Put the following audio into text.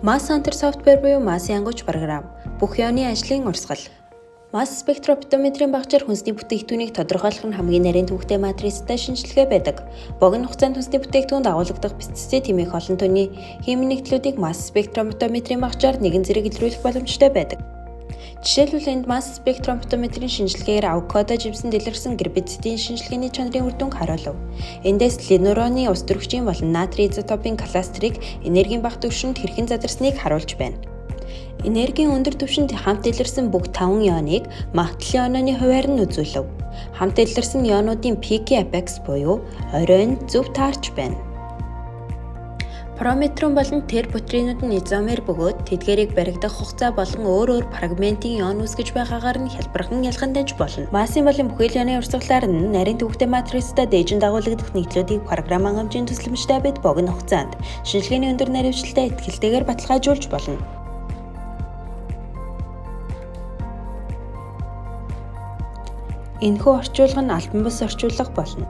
MassHunter software буюу массын ангууч програм. Бүх ионы ажлын урсгал. Масс спектрофотометрийн багцаар хүнсний бүтээгдэхүүнийг тодорхойлох нь хамгийн нарийн төвөгтэй матрицтай шинжилгээ байдаг. Богино хугацаанд хүнсний бүтээгдэхүүнд агуулгадах пестицид хэмээх олон тооны химийн нэгдлүүдийг масс спектрофотометрийн багцаар нэгэн зэрэг илрүүлэх боломжтой байдаг. Жишээлбэл, энд масс спектрофотометрийн шинжилгээгээр авокадо жимсэнд илэрсэн гербицидийн шинжилгээний чанарын үр дүнг харуулав. Эндээс линуроны ус төрөгчийн болон натрий изотопын кластерыг энергийн бага түвшинд хэрхэн задарсныг харуулж байна. Энергийн өндөр түвшинд хамт илэрсэн бүх 5 ионыг магадлал ионооны хувиар нь үзүүлэв. Хамт илэрсэн ионуудын пики апекс буюу оройн зөв таарч байна. Прометрум болон тербутринууд нь изомер бөгөөд тэдгээрийг баригдах хугацаа болон өөр өөр фрагментын ион үүсгэж байгаагаар нь хялбархан ялган таньж болно. Массын болон бүхэл ионы урсгалаар нь нарийн төвөгтэй матрицтай дээжин дагуулагдах нэгдлүүдийг програм хангамжийн тусламжтай бид богино хугацаанд шинжилгээний өндөр наривчлалтай итгэлтэйгээр баталгаажуулж болно. Энэхүү орчуулга нь албан бус орчуулга болно.